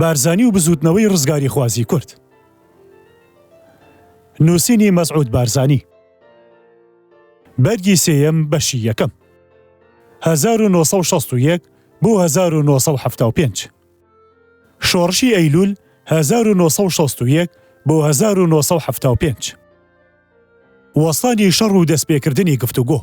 بارزانی و بزووتنەوەی ڕزگاریخوازی کورد. نووسینی مەسعود بارزانی. بەرگی سێیەم بەشی یەکەم. 1961 بۆ 1975. شۆڕشی ئەیلوول 1961 بۆ 1975. وەستانی شەڕ و دەستپێکردنی گفتوگۆ.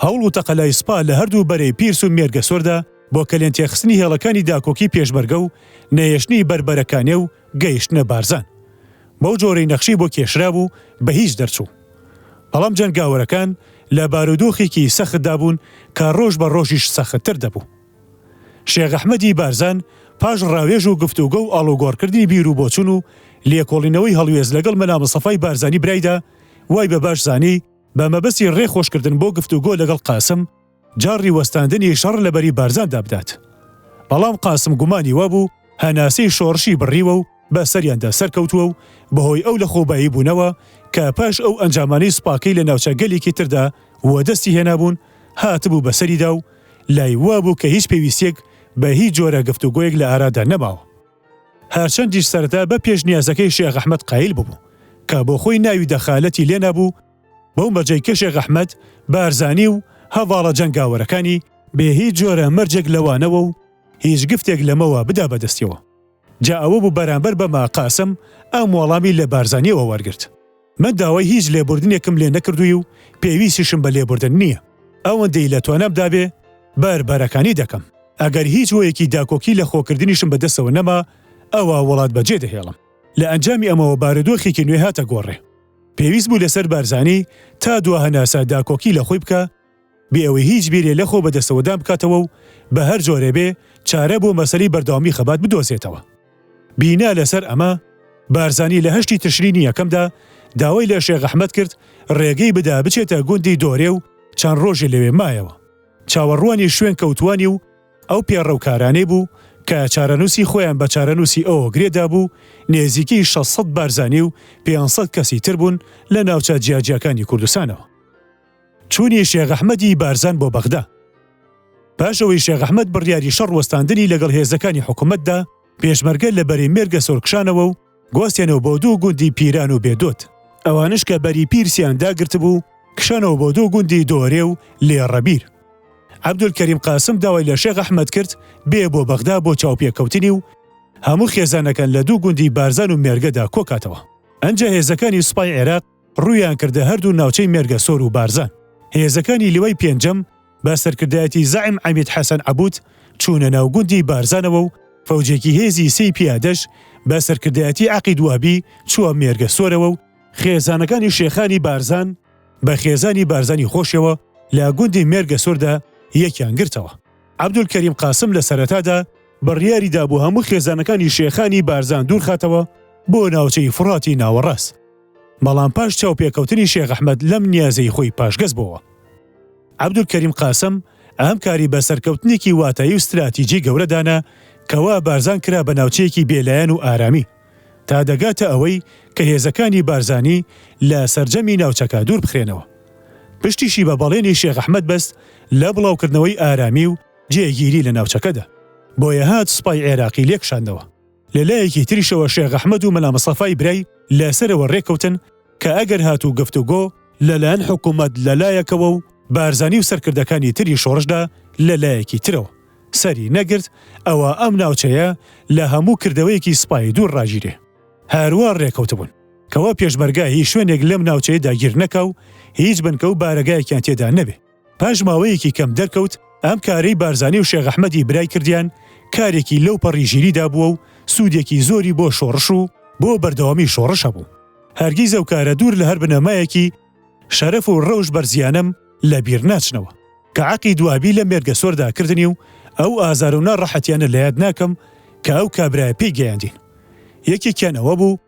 هەوڵ و تەقەلای سوپا لە هەردوو بەرەی پیرس و مێرگەسۆردا بۆ کەلێن تێخستنی هێڵەکانی داکۆکی پێشمەرگە و نەهێشتنی بەربەرەکانێ و گەیشتنە بارزان بەو جۆرەی نەخشەی بۆ کێشرابوو بە هیچ دەرچوو. بەڵام جەنگاوەرەکان لە بارودۆخێکی سەختدا بوون کە ڕۆژ بە ڕۆژیش سەختتر دەبوو. شێخ ئەحمەدی بارزان پاش ڕاوێژ و گفتوگۆ و ئاڵوگۆڕکردنی بیر و بۆچوون و لێکۆڵینەوەی هەڵوێست لەگەڵ مەلا مستەفای بارزانی برایدا وای بە باش زانی بە مەبەستی ڕێ خۆشکردن بۆ گفتوگۆ لەگەڵ قاسم جاڕی وەستاندنی شەڕ لە بەری بارزاندا بدات. بەڵام قاسم گومانی وابوو هەناسەی شۆڕشی بڕیوە و بە سەریاندا سەرکەوتووە و بەهۆی ئەو لەخۆبایی بوونەوە کە پاش ئەو ئەنجامانەی سوپاکەی لە ناوچە گەلێکی تردا وەدەستی هێنابوون هاتبوو بەسەریدا و لای وابوو کە هیچ پێویستیەک بە هیچ جۆرە گفتوگۆیەک لە ئارادا نەماوە. هەرچەندیش سەرەتا بە پێشنیازەکەی شێخ ئەحمەد قایل ببوو کە بۆ خۆی ناوی دەخالەتی لێ نابوو بەو مەرجەی کە شێخ ئەحمەد بارزانی و هەڤاڵە جەنگاوەرەکانی بێ هیچ جۆرە مەرجێک لەوانەوە و هیچ گفتێک لەمەوە بدا بەدەستیەوە. جا ئەوە بوو بەرامبەر بەمە قاسم ئەم وەڵامی لە بارزانیەوە وەرگرت. من داوای هیچ لێبوردنێکم لێ نەکردووی و پێویستیشم بە لێبوردن نییە. ئەوەندەی لە توانامدا بێ بەربەرەکانی دەکەم. ئەگەر هیچ هۆیەکی داکۆکی لە خۆکردنیشم بە دەستەوە نەما، ئەوا وڵات بەجێ دەهێڵم. لە ئەنجامی ئەمەوە بارودۆخێکی نوێ هاتە گۆڕێ. پێویست بوو لەسەر بارزانی تا دوا هەناسە داکۆکی لە خۆی بکا، بێ ئەوەی هیچ بیرێ لە خۆ بەدەستەوەدان بکاتەوە و بە هەر جۆرێ بێ چارە بۆ مەسەلەی بەردەوامی خەبات بدۆزێتەوە. بینا لەسەر ئەمە، بارزانی لە هەشتی تشرینی یەکەمدا داوای لە شێخ ئەحمەد کرد ڕێگەی بدا بچێتە گوندی دۆرێ و چەند ڕۆژێ لەوێ مایەوە. چاوەڕوانی شوێن کەوتووانی و ئەو پێڕەوکارانەی بوو کە چارەنووسی خۆیان بە چارەنووسی ئەوە گرێ دابوو، نێزیکەی 600 بارزانی و 500 کەسی تر بوون لە ناوچە جیاجیاکانی کوردستانەوە. چوونی شێخ ئەحمەدی بارزان بۆ بەغدا. پاش ئەوەی شێخ ئەحمەد بڕیاری شەڕ وەستاندنی لەگەڵ هێزەکانی حکومەت دا، پێشمەرگە لە بەری مێرگەسۆر کشانەوە و گواستیانەوە بۆ دوو گوندی پیران و بێدۆت. ئەوانەش کە بەری پیرسیان داگرتبوو، کشانەوە بۆ دوو گوندی دۆرێ و لێڕەبیر. عەبدولکەریم قاسم داوای لە شێخ ئەحمەد کرد بێ بۆ بەغدا بۆ چاوپێکەوتنی و هەموو خێزانەکان لە دوو گوندی بارزان و مێرگەدا کۆکاتەوە. ئەنجا هێزەکانی سوپای عێراق ڕوویان کردە هەردوو ناوچەی مێرگەسۆر و بارزان. هێزەکانی لیوای پێنجەم بە سەرکردایەتی زەعیم عەمید حەسەن عەبود چوونە ناو گوندی بارزانەوە و فەوجێکی هێزی سێی پیادەش بە سەرکردایەتی عەقید وەهبی چووە مێرگەسۆرەوە و خێزانەکانی شێخانی بارزان بە خێزانی بارزانی خۆشیەوە لە گوندی مێرگەسۆردا یەکیان گرتەوە. عەبدولکەریم قاسم لە سەرەتادا بڕیاری دابوو هەموو خێزانەکانی شێخانی بارزان دوورخاتەوە بۆ ناوچەی فوڕاتی ناوەڕاست. بەڵام پاش چاوپێکەوتنی شێخ ئەحمەد لەم نیازەی خۆی پاشگەز بۆوە. عەبدولکەریم قاسم ئەم کاری بە سەرکەوتنێکی واتایی و ستراتیجی گەورە دانا کەوا بارزان کرا بە ناوچەیەکی بێلایەن و ئارامی تا دەگاتە ئەوەی کە هێزەکانی بارزانی لە سەرجەمی ناوچەکە دوور بخرێنەوە. پشتیشی بە بەڵێنی شێخ ئەحمەد بەست لە بڵاوکردنەوەی ئارامی و جێگیری لە ناوچەکەدا. بۆیە هات سوپای عێراقی لێکشاندەوە. لە لایەکی تریشەوە شێخ ئەحمەد و مەلا مستەفای برای لە سەرەوە رێککەوتن کە ئەگەر هاتوو گفتوگۆ لە لایەن حکوومەت لە لایەکەوە و بارزانی و سەرکردەکانی تری شۆڕشدا لە لایەکی ترەوە سەری نەگرت ئەوا ئەم ناوچەیە لە هەموو کردەوەیەکی سپایی دوور ڕاگیرێ. هەروا رێکەوتبوون کەوا پێشمەرگە هیچ شوێنێک لەم ناوچەیە داگیر نەکا و هیچ بنکە و بارەگایەکیان تێدا نەبێ. پاش ماوەیەکی کەم دەرکەوت ئەم کارەی بارزانی و شێخ ئەحمەدی برای کردیان کارێکی لەو پەڕی ژیریدا بووە و سوودێکی زۆری بۆ شۆڕش و بۆ بەردەوامی شۆڕش هەبوو. هەرگیز ئەو کارە دوور لە هەر بنەمایەکی شەرەف و ڕەوشت بەرزیانەم لە بیر ناچنەوە کە عەقید وەهبی لە مێرگەسۆردا کردنی و ئەو ئازار و ناڕەحەتیانە لە یاد ناکەم کە ئەو کابرایە پێی گەیاندین. یەکێکیان ئەوە بوو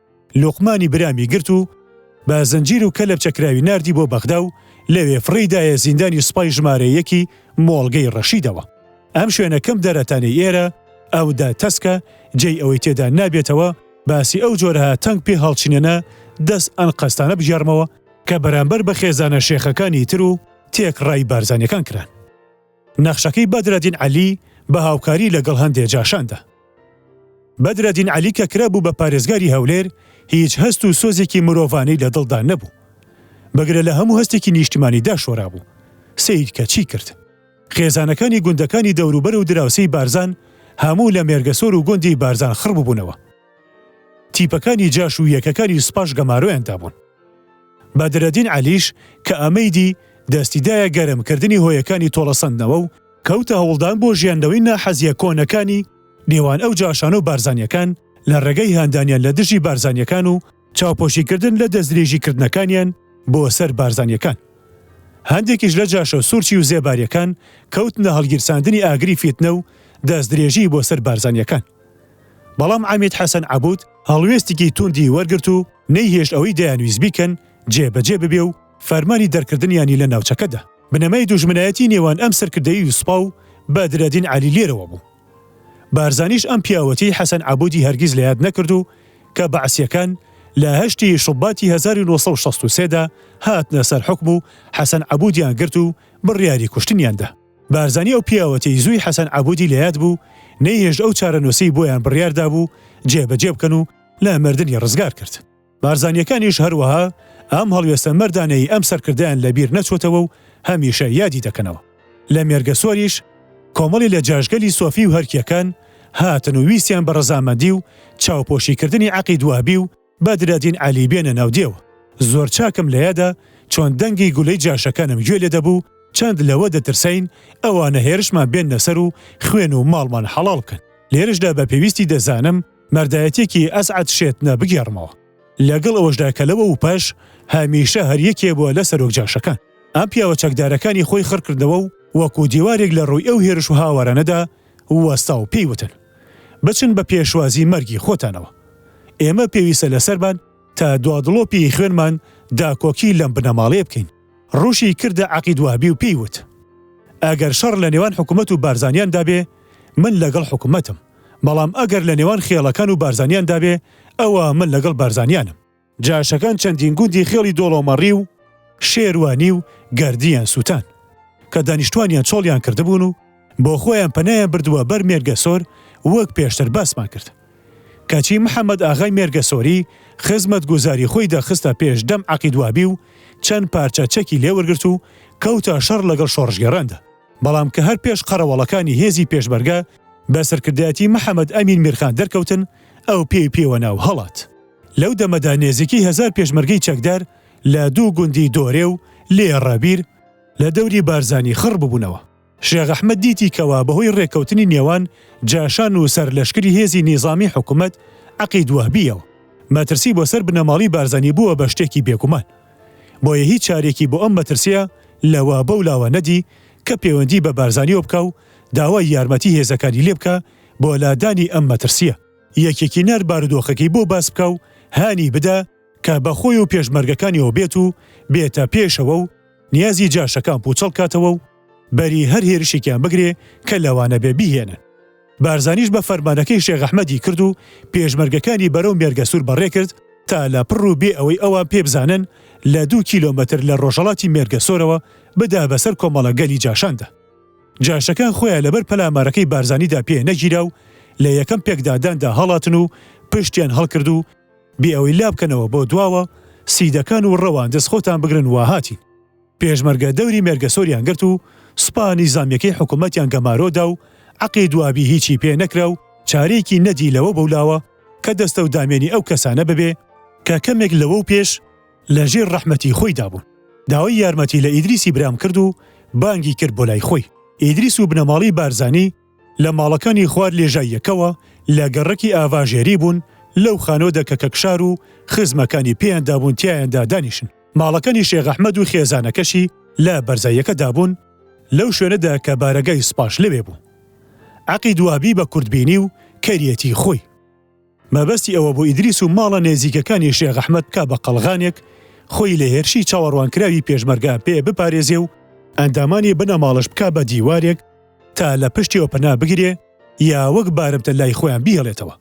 لوقمانی برامی گرت و بە زنجیر و کەلەپچە کراوی ناردی بۆ بەغدا و لەوێ فڕێی دایە زیندانی سوپای ژمارە یەکی مۆڵگەی ڕەشیدەوە. ئەم شوێنە کەم دەرەتانەی ئێرە ئەوندە تەسکە جێی ئەوەی تێدا نابێتەوە باسی ئەو جۆرە تەنگ پێ هەڵچنینە دەست ئەنقەستانە بگێڕمەوە کە بەرامبەر بە خێزانە شێخەکانی تر و تێکڕای بارزانیەکان کران. نەخشەکەی بەدرەدین عەلی بە هاوکاری لەگەڵ هەندێ جاشاندا. بەدرەدین عەلی کە کرابوو بە پارێزگاری هەولێر، هیچ هەست و سۆزێکی مرۆڤانەی لە دڵدا نەبوو. بگرە لە هەموو هەستێکی نیشتمانی داشۆرابوو. سەیر کە چی کرد. خێزانەکانی گوندەکانی دەوروبەر و دراوسێی بارزان هەموو لە مێرگەسۆر و گوندی بارزان خڕ ببوونەوە. تیپەکانی جاش و یەکەکانی سوپاش گەمارۆیان دابوون. بەدرەدین عەلیش کە ئەمەی دی، دەستی دایە گەرم کردنی هۆیەکانی تۆڵەسەندنەوە و کەوتە هەوڵدان بۆ ژیاندنەوەی ناحەزییە کۆنەکانی نێوان ئەو جاشانە و بارزانییەکان لە ڕێگەی هاندانیان لە دژی بارزانییەکان و چاوپۆشیکردن لە دەستدرێژیکردنەکانیان بۆ سەر بارزانییەکان. هەندێکیش لە جاشە سورچی و زێبارییەکان کەوتنە هەڵگیرساندنی ئاگری فیتنە و دەستدرێژی بۆ سەر بارزانییەکان. بەڵام عەمید حەسەن عەبود هەڵوێستێکی توندی وەرگرت و نەیهێشت ئەوەی دەیانویست بیکەن جێبەجێ ببێ و فەرمانی دەرکردنیانی لە ناوچەکە دا. بنەمای دوژمنایەتی نێوان ئەم سەرکردەی سوپا و بەدرەدین عەلی لێرەوە بوو. بارزانیش ئەم پیاوەتیەی حەسەن عەبودی هەرگیز لە یاد نەکرد و کە بەعسیەکان لە هەشت ی شوباتی 1963 دا هاتنە سەر حوکم و حەسەن عەبودیان گرت و بڕیاری کوشتنیان دا. بارزانی ئەو پیاوەتیەی زووی حەسەن عەبودی لە یاد بوو، نەیهێشت ئەو چارەنووسەی بۆیان بڕیار دابوو جێبەجێ بکەن و لە مردنی ڕزگار کرد. بارزانییەکانیش هەروەها ئەم هەڵوێستە مەردانەی ئەم سەرکردەیان لە بیر نەچۆتەوە و هەمیشە یادی دەکەنەوە. لە مێرگەسۆریش کۆمەڵی لە جاشگەلی سۆفی و هەرکییەکان هاتن و ویستیان بە ڕەزامەندی و چاوپۆشیکردنی عەقید وەهبی و بەدرەدین عەلی بێنە ناو دێوە. زۆر چاکم لە یادە چۆن دەنگی گولەی جاشەکانم گوێ لێ دەبوو، چەند لەوە دەترساین ئەوانە هێرشمان بێننە سەر و خوێن و ماڵمان حەڵاڵ بکەن. لێرەشدا بە پێویستی دەزانم مەردایەتیەکی ئەسعەد شێتنە بگێڕمەوە. لەگەڵ ئەوەشدا کە لەوە وپاش هەمیشە هەر یەکێ بووە لە سەرۆک جاشەکان. ئەم پیاوە چەکدارەکانی خۆی خڕ کردنەوە و وەکو دیوارێک لە ڕووی ئەو هێرش و هاوارانەدا وەستا و پێی وتن بچن بە پێشوازی مەرگی خۆتانەوە. ئێمە پێویستە لەسەرمان تا دوا دڵۆپی خوێنمان داکۆکی لەم بنەماڵەیە بکەین. ڕووشی کردە عەقید وەهبی و پێی وت ئەگەر شەڕ لە نێوان حکومەت و بارزانیاندا بێ من لەگەڵ حکومەتم. بەڵام ئەگەر لە نێوان خێڵەکان و بارزانیاندا بێ ئەوا من لەگەڵ بارزانیانم. جاشەکان چەندین گوندی خێڵی دۆڵۆمەڕی و شێروانی و گەردییان سووتان، کە دانیشتوانیان چۆڵیان کردبوون و بۆ خۆیان پەنایان بردبووە بەر مێرگەسۆر وەک پێشتر باسمان کرد. کەچی محەمەد ئاغای مێرگەسۆری خزمەتگوزاری خۆی دەخستە پێش دەم عەقید وەهبی و چەند پارچە چەکی لێوەرگرت و کەوتە شەڕ لەگەڵ شۆڕشگێڕاندا. بەڵام کە هەر پێش قەرەوەڵەکانی هێزی پێشمەرگە بە سەرکردایەتی محەمەد ئەمین میرخان دەرکەوتن، ئەو پێی پێوەنا و هەڵات. لەو دەمەدا نێزیکەی هەزار پێشمەرگەی چەکدار لە دوو گوندی دۆرێ و لێڕەبیر لە دەوری بارزانی خڕ ببوونەوە. شێخ ئەحمەد دیتی کەوا بەهۆی ڕێککەوتنی نێوان جاشان و سەرلەشکری هێزی نیزامی حکومەت عەقید وەهبییەوە، مەترسی بۆ سەر بنەماڵی بارزانی بووە بە شتێکی بێگومان. بۆیە هیچ چارێکی بۆ ئەم مەترسییە لەوە بەو لاوە نەدی کە پێوەندی بە بارزانییەوە بکا و داوای یارمەتی هێزەکانی لێ بکا بۆ لادانی ئەم مەترسییە. یەکێکی نارد بارودۆخەکەی بۆ باس بکا و هانی بدا کە بە خۆی و پێشمەرگەکانیەوە بێت و بێتە پێشەوە و نیازی جاشەکان پووچەڵ کاتەوە و بەری هەر هێرشێکیان بگرێ کە لەوانە بێ بیهێنن. بارزانیش بە فەرمانەکەی شێخ ئەحمەدی کرد و پێشمەرگەکانی بەرەو مێرگەسوور بەڕێ کرد تا لە پڕ و بێ ئەوەی ئەوان پێ بزانن لە دوو کیلۆمەتر لە ڕۆژهەڵاتی مێرگەسۆرەوە بدا بەسەر کۆمەڵە گەلی جاشاندا. جاشەکان خۆیان لەبەر پەلامارەکەی بارزانیدا پێ نەگیرا و لە یەکەم پێکداداندا هەڵاتن و پشتیان هەڵکرد و بێ ئەوەی لابکەنەوە بۆ دواوە سیدەکان و ڕەواندز خۆتان بگرن واهاتین. پێشمەرگە دەوری مێرگەسۆریان گرت و سوپا نیزامیەکەی حکومەتیان گەمارۆ دا و عەقید وابی هیچی پێ نەکرا و چارەیەکی نەدی لەوە بەولاوە کە دەستە و دامێنی ئەو کەسانە ببێ کە کەمێک لەوەو پێش لە ژێر ڕەحمەتی خۆی دابوون. داوای یارمەتی لە ئیدریسی برام کرد و بانگی کرد بۆ لای خۆی. ئیدریس و بنەماڵەی بارزانی لە ماڵەکانی خوار لێژاییەکەوە لە گەڕەکی ئاڤاژێری بوون، لەو خانووەدا کە کەکشار و خزمەکانی پێیان دابوون تیایاندا دانیشن. ماڵەکانی شێخ ئەحمەد و خێزانەکەشی لە بەرزاییەکەدا بوون، لەو شوێنەدا کە بارەگای سوپاش لەوێ بوو. عەقید وەهبی بە کوردبینی و کەریەتی خۆی. مەبەستی ئەوە بوو ئیدریس و ماڵە نێزیکەکانی شێخ ئەحمەد بکا بە قەڵغانێک خۆی لە هێرشی چاوەڕوانکراوی پێشمەرگە پێ بپارێزێ و ئەندامانی بنەماڵەش بکا بە دیوارێک تا لە پشتیەوە پەنا بگرێ یا وەک بارمتە لای خۆیان بیهێڵێتەوە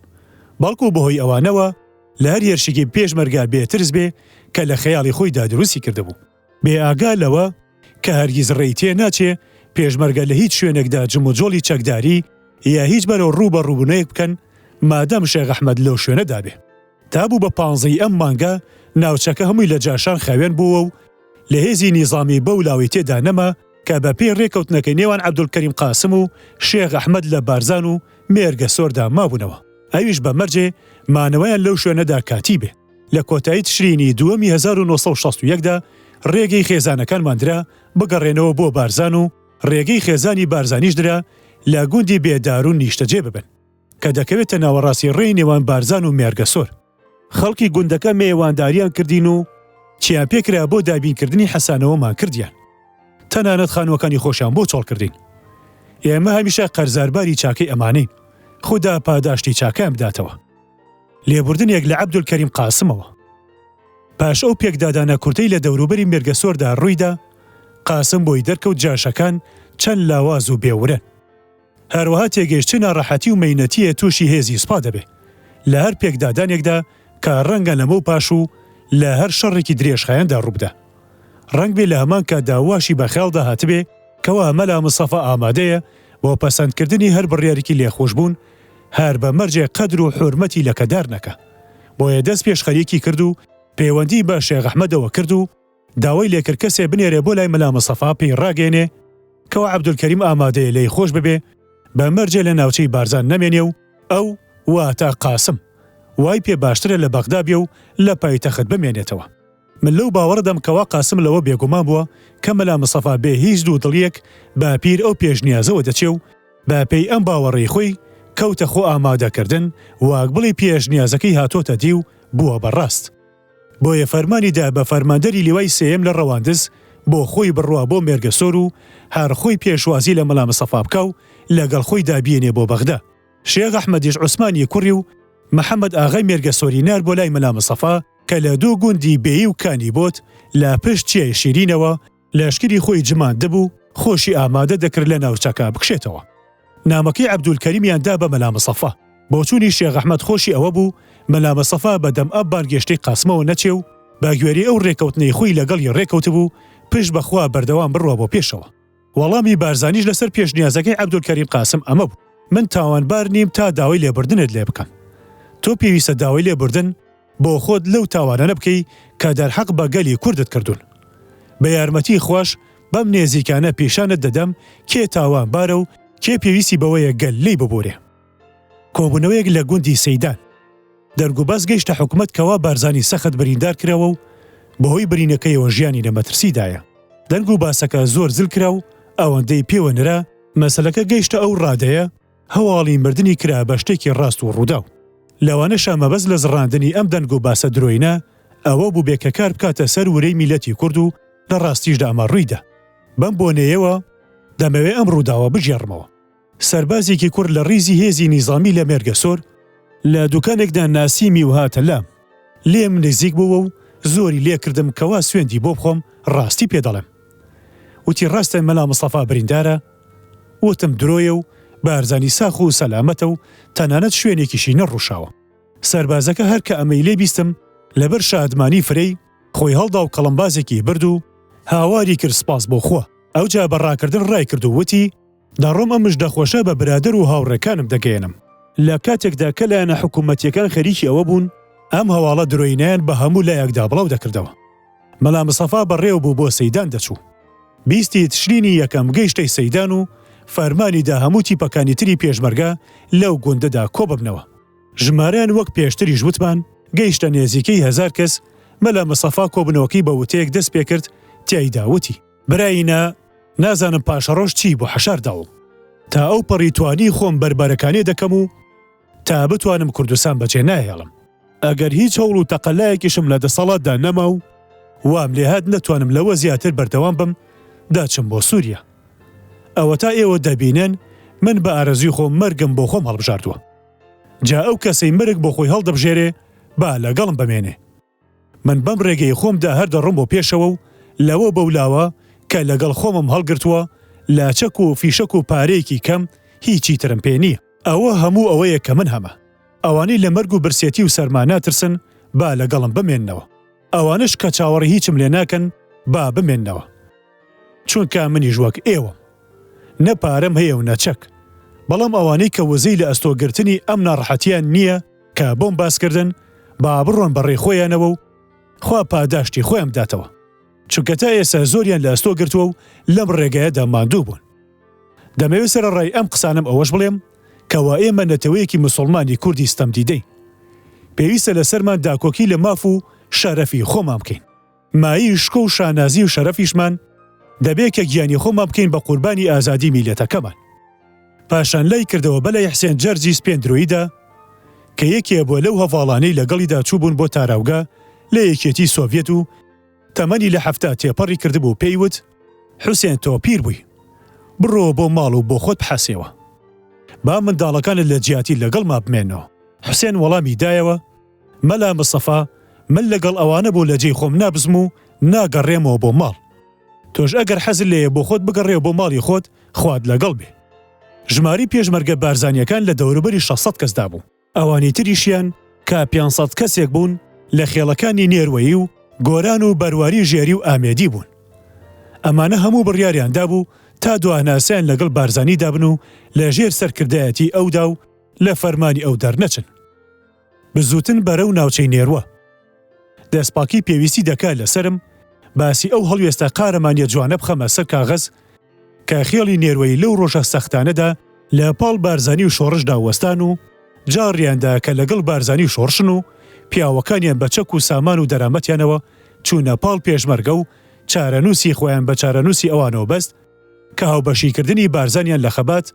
بەڵکو بەهۆی ئەوانەوە لە هەر هێرشێکی پێشمەرگە بێ ترس بێ کە لە خەیاڵی خۆیدا دروستی کردبوو. بێ ئاگا لەوە کە هەرگیز ڕێی تێ ناچێ پێشمەرگە لە هیچ شوێنێکدا جموجۆڵی چەکداری یا هیچ بەرەو ڕوو بە ڕووبوونەیەک بکەن. مادام شێخ ئەحمەد لەو شوێنەدا بێ. تا بوو بە پانزەی ئەم مانگە ناوچەکە هەمووی لە جاشان خاوێن بۆوە و لە هێزی نیزامی بەو لاوەی تێدا نەما کە بە پێی ڕێکەوتنەکەی نێوان عەبدولکەریم قاسم و شێخ ئەحمەد لە بارزان و مێرگەسۆردا مابوونەوە ئەویش بە مەرجێ مانەوەیان لەو شوێنەدا کاتی بێ. لە کۆتایی تشرینی دووەمی 1961 دا ڕێگەی خێزانەکانمان درا بگەڕێنەوە بۆ بارزان و ڕێگەی خێزانی بارزانیش درا لە گوندی بێدارون نیشتەجێ ببن کە دەکەوێتە ناوەڕاستی ڕێی نێوان بارزان و مێرگەسۆر. خەڵکی گوندەکە مێوانداریان کردین و چیان پێکرا بۆ دابینکردنی حەسانەوەمان کردیان. تەنانەت خانووەکانی خۆشیان بۆ چۆڵ کردین. ئێمە هەمیشە قەرزارباری چاکەی ئەمانەین. خودا پاداشتی چاکەیان بداتەوە. لێبوردنێک لە عەبدولکەریم قاسمەوە. پاش ئەو پێکدادانە کورتەی لە دەوروبەری مێرگەسۆردا ڕوویدا، قاسم بۆی دەرکەوت جاشەکان چەند لاواز و بێ ورەن. هەروەها تێگەیشت چ ناڕەحەتی و مەینەتییە تووشی هێزی سوپا دەبێ لە هەر پێکدادانێکدا کە ڕەنگە لەمەو پاش و لە هەر شەڕێکی درێژخایەندا ڕووبدا. ڕەنگبێ لە هەمان کاتدا واشی بە خەیاڵدا هاتبێ کەوا مەلا مستەفا ئامادەیە بۆ پەسەندکردنی هەر بڕیارێکی لێخۆشبوون هەر بە مەرجێ قەدر و حورمەتی لەکەدار نەکا. بۆیە دەست پێشخەرییەکی کرد و پەیوەندیی بە شێخ ئەحمەدەوە کرد و داوای لێکرد کەسێ بنێرێ بۆ لای مەلا مستەفا پێی ڕاگەیەنێ کەوا عەبدولکەریم ئامادەیە لێی خۆش ببێ بە مەرجێ لە ناوچەی بارزان نەمێنێ و ئەو، واتە قاسم، وای پێ باشترە لە بەغدا بێ و لە پایتەخت بمێنێتەوە. من لەو باوەڕەدام کەوا قاسم لەوە بێگومان بووە کە مەلا مستەفا بێ هیچ دوودڵییەک بە پیر ئەو پێشنیازەوە دەچێ و بە پێی ئەم باوەڕەی خۆی کەوتە خۆ ئامادەکردن واک بڵێی پێشنیازەکەی هاتۆتە دی و بووە بە ڕاست. بۆیە فەرمانی دا بە فەرماندەری لیوای سێیەم لە ڕەواندز بۆ خۆی بڕوا بۆ مێرگەسۆر و هەر خۆی پێشوازی لە مەلا مستەفا بکا و لەگەڵ خۆیدا بیێنێ بۆ بەغدا. شێخ ئەحمەدیش عوسمانی کوڕی و محەمەد ئاغای مێرگەسۆری نارد بۆ لای مەلا مستەفا کە لە دوو گوندی بێی و کانی بۆت لە پشت چیای شیرینەوە لەشکری خۆی جماندبوو، خۆشی ئامادە دەکرد لە ناوچەکە بکشێتەوە. نامەکەی عەبدولکەریمیان دا بە مەلا مستەفا. بۆچوونی شێخ ئەحمەد خۆشی ئەوە بوو مەلا مستەفا بە دەم ئەم بانگێشتەی قاسمەوە نەچێ و بە گوێرەی ئەو رێکەوتنەی خۆی لەگەڵی رێکەوتبوو پشت بە خوا بەردەوام بڕوا بۆ پێشەوە. وەڵامی بارزانیش لەسەر پێشنیازەکەی عەبدولکەریم قاسم ئەمە بوو، من تاوانبار نیم تا داوای لێبوردنت لێ بکەم. تۆ پێویستە داوای لێبوردن بۆ خۆت لەو تاوانانە بکەی کە دەرحەق بە گەلی کوردت کردوون. بە یارمەتی خواش بەم نێزیکانە پیشانت دەدەم کێ تاوانبارە و کێ پێویستی بەوەیە گەل لێی ببورێ. کۆبوونەوەیەک لە گوندی سەیدان. دەنگوباس گەیشتە حکومەت کەوا بارزانی سەخت بریندار کراوە و بەهۆی برینەکەیەوە ژیانی لە مەترسیدایە. دەنگ و باسەکە زۆر زل کرا و ئەوەندەی پێوە نرا، مەسەلەکە گەیشتە ئەو ڕادەیە هەواڵی مردنی کرا بە شتێکی ڕاست و ڕووداو. لەوانەشە مەبەست لە زڕاندنی ئەم دەنگ و باسە درۆینە ئەوە بووبێ کە کار بکاتە سەر ورەی میللەتی کورد و لە ڕاستیشدا ئەمە ڕوویدا. بەم بۆنەیەوە دەمەوێ ئەم ڕووداوە بگێڕمەوە. سەربازێکی کورد لە ڕیزی هێزی نیزامی لە مێرگەسۆر لە دوکانێکدا ناسیمی و هاتە لام. لێم نزیک بۆوە و زۆری لێ کردم کەوا سوێندی بۆ بخۆم ڕاستی پێ دەڵێم. وتی ڕاستە مەلا مستەفا بریندارە؟ وتم درۆیە و بارزانی ساخ و سەلامەتە و تەنانەت شوێنێکیشی نەڕووشاوە. سەربازەکە هەر کە ئەمەی لێ بیستم لەبەر شادمانی فرەی خۆی هەڵدا و کەڵەمبازێکی برد و هاواری کرد سپاس بۆ خوا. ئەوجا بە ڕاکردن ڕایکرد و وتی، دەڕۆم ئەم مژدە خۆشە بە برادەر و هاوڕێکانم دەگەیەنم. لە کاتێکدا کە لایەنە حکوومەتییەکان خەریکی ئەوە بوون ئەم هەواڵە درۆیینەیان بە هەموو لایەکدا بڵاو دەکردەوە. مەلا مستەفا بەڕێوە بوو بۆ سەیدان دەچوو. بیستی تشرینی یەکەم گەیشتەی سەیدان و فەرمانی دا هەموو تیپەکانی تری پێشمەرگە لەو گوندەدا کۆ ببنەوە. ژمارەیان وەک پێشتریش وتمان گەیشتە نێزیکەی هەزار کەس، مەلا مستەفا کۆبوونەوەکەی بە وتەیەک دەست پێکرد تیایدا وتی. برایینە نازانم پاشەڕۆژ چی بۆ حەشار داوم. تا ئەو پەڕی توانی خۆم بەربەرەکانێ دەکەم و تا بتوانم کوردستان بەجێ ناهێڵم. ئەگەر هیچ هەوڵ و تەقەلایەکیشم لە دەسەڵاتدا نەما و وام لێهات نەتوانم لەوە زیاتر بەردەوام بم دەچم بۆ سوریا. ئەوەتا ئێوە دەبینن من بە ئارەزووی خۆم مەرگم بۆ خۆم هەڵبژاردووە. جا ئەو کەسەی مەرگ بۆ خۆی هەڵدەبژێرێ با لەگەڵم بمێنێ. من بەم ڕێگەی خۆمدا هەر دەڕۆم بۆ پێشەوە و لەوە بەولاوە کە لەگەڵ خۆمم هەڵگرتووە لە چەک و فیشەک و پارەیەکی کەم هیچی ترم پێ نییە. ئەوە هەموو ئەوەیە کە من هەمە. ئەوانەی لە مەرگ و برسێتی و سەرما ناترسن با لەگەڵم بمێننەوە. ئەوانەش کە چاوەڕێی هیچم لێ ناکەن با بمێننەوە. چونکە منیش وەک ئێوەم. نە پارەم هەیە و نە چەک. بەڵام ئەوانەی کە وزەی لە ئەستۆ گرتنی ئەم ناڕەحەتیان نییە کە بۆم باس کردن با بڕۆن بە ڕێی خۆیانەوە و خوا پاداشتی خۆیان بداتەوە چونکە تا ئێستا زۆریان لە ئەستۆ گرتووە و لەم ڕێگایەدا ماندوو بوون. دەمەوێت سەرەڕای ئەم قسانەم ئەوەش بڵێم کەوا ئێمە نەتەوەیەکی مسوڵمانی کوردی ستەمدیدەین. پێویستە لەسەرمان داکۆکی لە ماف و شەرەفی خۆمان بکەین. مایەی شکۆ و شانازی و شەرەفیشمان دەبێ کە گیانی خۆمان بکەین بە قوربانی ئازادی میللەتەکەمان. پاشان لای کردەوە بەلای حسێن جەرجیس پێندرۆییدا کە یەکێ بووە لەو هەڤاڵانەی لەگەڵیدا چووبوون بۆ تاراوگە لە یەکێتی سۆڤیەت و تەمەنی لە 70 تێپەڕی کردبوو پێی وت، حوسێن تۆ پیر بووی بڕۆوە بۆ ماڵ و بۆ خۆت بحەسێوە با منداڵەکانت لە جیاتی لەگەڵما بمێنەوە. حوسێن وەڵامی دایەوە، مەلا مستەفا من لەگەڵ ئەوانە بۆ لە جێی خۆم نابزم و ناگەڕێمەوە بۆ ماڵ. تۆش ئەگەر حەزت لێیە بۆ خۆت بگەڕێوە بۆ ماڵی خۆت خوات لەگەڵ بێ. ژمارەی پێشمەرگە بارزانییەکان لە دەوروبەری 600 کەسدا بوو. ئەوانی تریشیان کە 500 کەسێک بوون لە خێڵەکانی نێروەیی و گۆران و بەرواری ژێری و ئامێدی بوون. ئەمانە هەموو بڕیاریان دابوو تا دواهناسەیان لەگەڵ بارزانیدا بن و لە ژێر سەرکردایەتی ئەودا و لە فەرمانی ئەو دەرنەچن. بزووتن بەرەو ناوچەی نێروە. دەستپاکی پێویستی دەکا لەسەرم باسی ئەو هەڵوێستە قارەمانیە جوانە بخەمە سەر کاغەز کە خێڵی نێروەیی لەو ڕۆژە سەختانەدا لە پاڵ بارزانی و شۆڕشدا وەستان و جاڕیان دا کە لەگەڵ بارزانی و شۆڕشن و پیاوەکانیان بە چەک و سامان و دەرامەتیانەوە چوونە پاڵ پێشمەرگە و چارەنووسی خۆیان بە چارەنووسی ئەوانەوە بەست کە هاوبەشیکردنی بارزانیان لە خەبات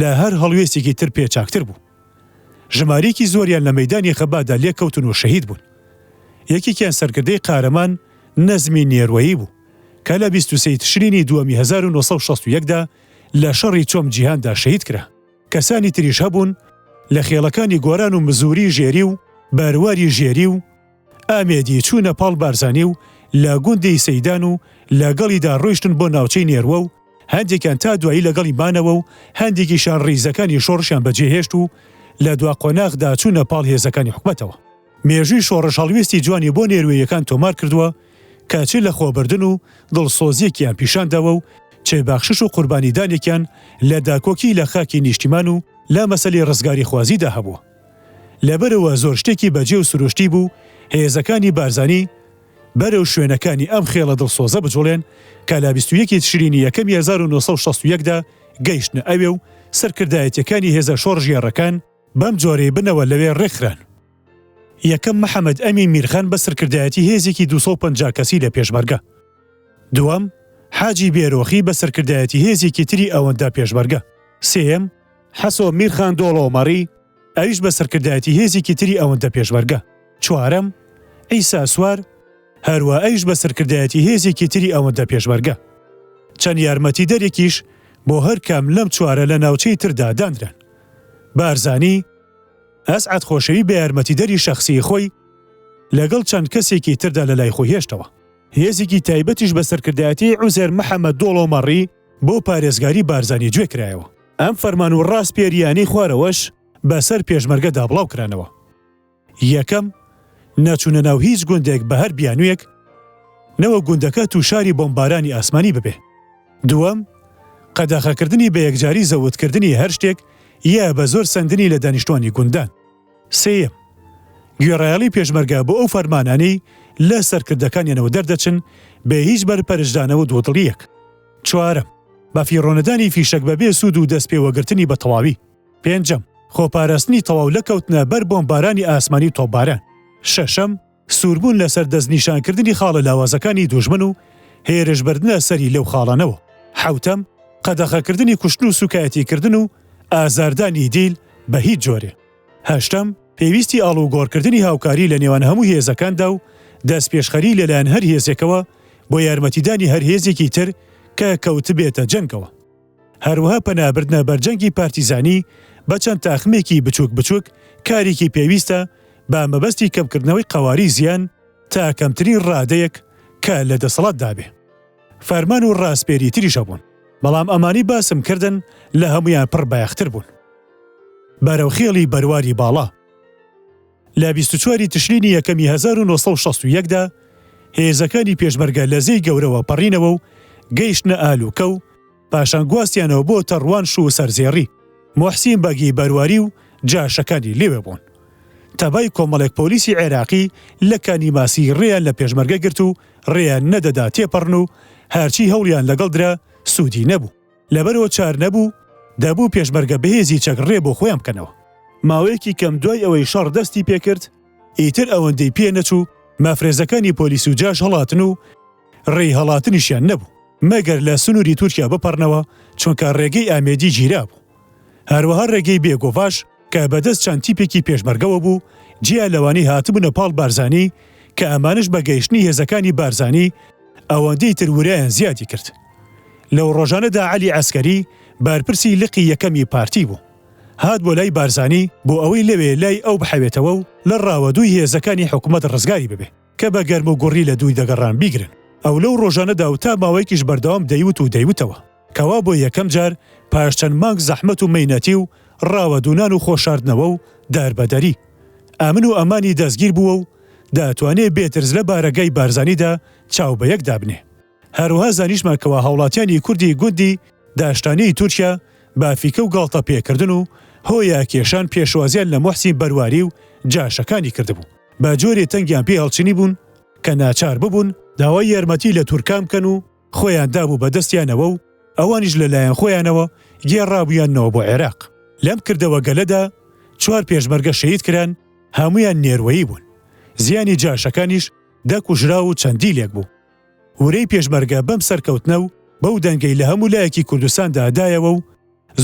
لە هەر هەڵوێستێکی تر پێ چاکتر بوو. ژمارەیەکی زۆریان لە مەیدانی خەباتدا لێکەوتن و شەهید بوون. یەکێکیان سەرکردەی قارەمان نەزمی نێروەیی بوو کە لە 23 تشرینی دووەمی 1961 دا لە شەڕی چۆم جیهاندا شەهید کرا. کەسانی تریش هەبوون لە خێڵەکانی گۆران و مزوری ژێری و بەرواری ژێری و ئامێدی چوونە پاڵ بارزانی و لە گوندی سەیدان و لەگەڵیدا ڕۆیشتن بۆ ناوچەی نێروە و هەندێکیان تا دوایی لەگەڵی مانەوە و هەندێکیشیان ڕیزەکانی شۆڕشیان بەجێهێشت و لە دوا قۆناغدا چوونە پاڵ هێزەکانی حکومەتەوە. مێژووی شۆڕش هەڵوێستی جوانی بۆ نێروێیەکان تۆمار کردووە کە چ لەخۆبردن و دڵسۆزییەکیان پیشان داوە و چ بەخشش و قوربانیدانێکیان لە داکۆکی لە خاکی نیشتیمان و لە مەسەلەی ڕزگاریخوازیدا هەبووە. لەبەرئەوە زۆر شتێکی بەجێ و سروشتی بوو هێزەکانی بارزانی بەرەو شوێنەکانی ئەم خێڵە دڵسۆزە بجوڵێن کە لە 21 ی تشرینی یەکەمی 1961 دا گەیشتنە ئەوێ و سەرکردایەتیەکانی هێزە شۆڕشگێڕەکان بەم جۆرەی بنەوە لەوێ ڕێکخران. یەکەم محەمەد ئەمین میرخان بە سەرکردایەتی هێزێکی 250 کەسی لە پێشمەرگە. دووەم حاجی بێرۆخی بە سەرکردایەتی هێزێکی تری ئەوەندە پێشمەرگە. سێیەم حەسۆ میرخان دۆڵۆمەڕی ئەویش بە سەرکردایەتی هێزێکی تری ئەوەندە پێشمەرگە. چوارەم، عیسا سوار، هەروا ئەویش بە سەرکردایەتی هێزێکی تری ئەوەندە پێشمەرگە. چەند یارمەتیدەرێکیش بۆ هەر کام لەم چوارە لە ناوچەی تردا دانران. بارزانی، ئەسعەد خۆشەوی بە یارمەتیدەری شەخسیی خۆی لەگەڵ چەند کەسێکی تردا لە لای خۆی هێشتەوە. هێزێکی تایبەتیش بە سەرکردایەتیی عوزێر محەمەد دۆڵۆمەڕی بۆ پارێزگاری بارزانی جوێ کرایەوە. ئەم فەرمان و ڕاسپێرییانەی خوارەوەش بەسەر پێشمەرگەدا بڵاو کرانەوە. یەکەم، نەچوونە ناو هیچ گوندێک بە هەر بیانوویەک، نەوەک گوندەکە تووشاری بۆمبارانی ئاسمانی ببێ. دووەم، قەدەخەکردنی بە یەکجاری زەوتکردنی هەر شتێک یا بە زۆر سەندنی لە دانیشتوانی گوندان. سێیەم، گوێڕایەڵی پێشمەرگە بۆ ئەو فەرمانانەی لە سەرکردەکانیانەوە دەردەچن بێ هیچ بەرپەرچدانەوە دوودڵییەک. چوارەم، بەفیڕۆنەدانی فیشەک بەبێ سوود و دەستپێوەگرتنی بە تەواوی. پێنجەم، خۆپاراستنی تەواو لە کەوتنە بەر بۆمبارانی ئاسمانی و تۆپباران. شەشەم، سووربوون لەسەر دەستنیشانکردنی خاڵە لاوازەکانی دوژمن و هێرشبردنە سەری لەو خاڵانەوە. حەوتەم، قەدەخەکردنی کوشتن و سووکایەتیکردن و ئازاردانی دیل بە هیچ جۆرێ. هەشتەم، پێویستی ئاڵوگۆڕکردنی هاوکاری لە نێوان هەموو هێزەکاندا و دەستپێشخەری لەلایەن هەر هێزێکەوە بۆ یارمەتیدانی هەر هێزێکی تر کە کەوتبێتە جەنگەوە. هەروەها پەنابردنە بەر جەنگی پارتیزانی بە چەند تاخمێکی بچووک بچووک کارێکی پێویستە بە مەبەستی کەمکردنەوەی قەوارەی زیان تا کەمترین ڕادەیەک کە لە دەسەڵاتدا بێ. فەرمان و ڕاسپێری تریش هەبوون، بەڵام ئەمانەی باسم کردن لە هەموویان پڕ بایەختر بوون. بەرەو خێڵی بەرواری باڵا. لە 24 ی تشرینی یەکەمی 1961 دا هێزەکانی پێشمەرگە لە زێی گەورەوە پەڕینەوە و گەیشتنە ئالوکە و پاشان گواستیانەوە بۆ تەڕوانش و سەرزێڕی. موحسین بەگی بەرواری و جاشەکانی لێوێ بوون. تەبای کۆمەڵێک پۆلیسی عێراقی لە کانی ماسی ڕێیان لە پێشمەرگە گرت و ڕێیان نەدەدا تێپەڕن و هەرچی هەوڵیان لەگەڵ درا سوودی نەبوو. لەبەرئەوە چار نەبوو دەبوو پێشمەرگە بەهێزی چەک ڕێ بۆ خۆیان بکەنەوە. ماوەیەکی کەم دوای ئەوەی شەڕ دەستی پێکرد، ئیتر ئەوەندەی پێ نەچوو مەفرەزەکانی پۆلیس و جاش هەڵاتن و ڕێی هەڵاتنیشیان نەبوو مەگەر لە سنووری تورکیا بپەڕنەوە چونکە ڕێگەی ئامێدی گیرابوو. هەروەها ڕێگەی بێگۆڤاش کە بەدەست چەند تیپێکی پێشمەرگەوە بوو جیا لەوانەی هاتبوونە پاڵ بارزانی کە ئەمانەش بە گەیشتنی هێزەکانی بارزانی ئەوەندەی تر ورەیان زیادی کرد. لەو ڕۆژانەدا عەلی عەسکەری بەرپرسی لقی یەکەمی پارتی بوو. هات بۆ لای بارزانی بۆ ئەوەی لەوێ لای ئەو بحەوێتەوە و لە ڕاوەدووی هێزەکانی حکومەت ڕزگاری ببێ کە بە گەرم و گوڕی لە دووی دەگەڕان بیگرن. ئەو لەو ڕۆژانەدا و تا ماوەیەکیش بەردەوام دەیوت و دەیوتەوە کەوا بۆ یەکەم جار پاش چەند مانگ زەحمەت و مەینەتی و ڕاوەدوونان و خۆشاردنەوە و داربەدەری ئەمن و ئەمانی دەستگیر بووە و دەتوانێ بێ ترس لە بارەگای بارزانیدا چاو بە یەک دابنێ. هەروەها زانیشمان کەوا هاوڵاتیانی کوردی گوندی داشتانیی تورکیا بە فیکە و گاڵتە پێکردن و هۆیا کێشان پێشوازیان لە موحسین بەرواری و جاشەکانی کردبوو بە جۆرێ تەنگیان پێ هەڵچنیبوون کە ناچار ببوون داوای یارمەتی لە تورکان بکەن و خۆیان دابوو بە دەستیانەوە و ئەوانیش لە لایەن خۆیانەوە گێڕابوویاننەوە بۆ عێراق. لەم کردەوە گەلەدا چوار پێشمەرگە شەهید کران هەموویان نێروەیی بوون. زیانی جاشەکانیش دە کوژراو و چەند دیلێک بوو. ورەی پێشمەرگە بەم سەرکەوتنە و بەو دەنگەی لە هەموو لایەکی کوردستاندا دایەوە و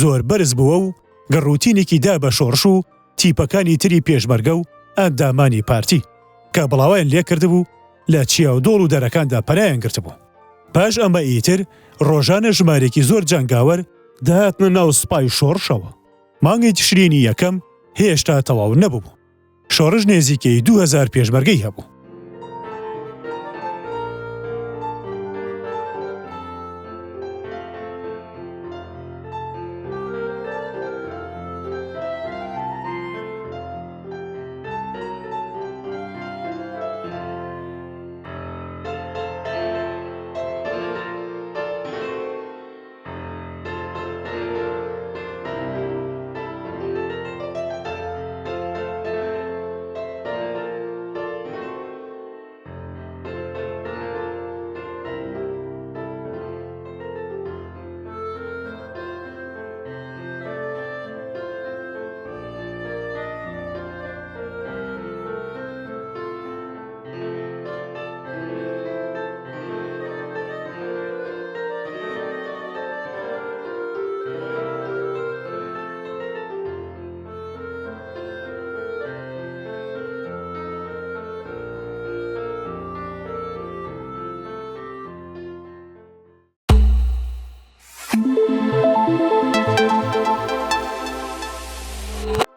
زۆر بەرز بووە و گڕوتینێکی دا بە شۆڕش و تیپەکانی تری پێشمەرگە و ئەندامانی پارتی کە بڵاوەیان لێکردبوو لە چیا و دۆڵ و دەرەکاندا پەنایان گرتبوو. پاش ئەمە ئیتر ڕۆژانە ژمارێکی زۆر جەنگاوەر دەهاتنە ناو سوپای شۆڕشەوە. مانگی تشرینی یەکەم هێشتا تەواو نەببوو. شۆڕش نێزیکەی 2000 پێشمەرگەی هەبوو.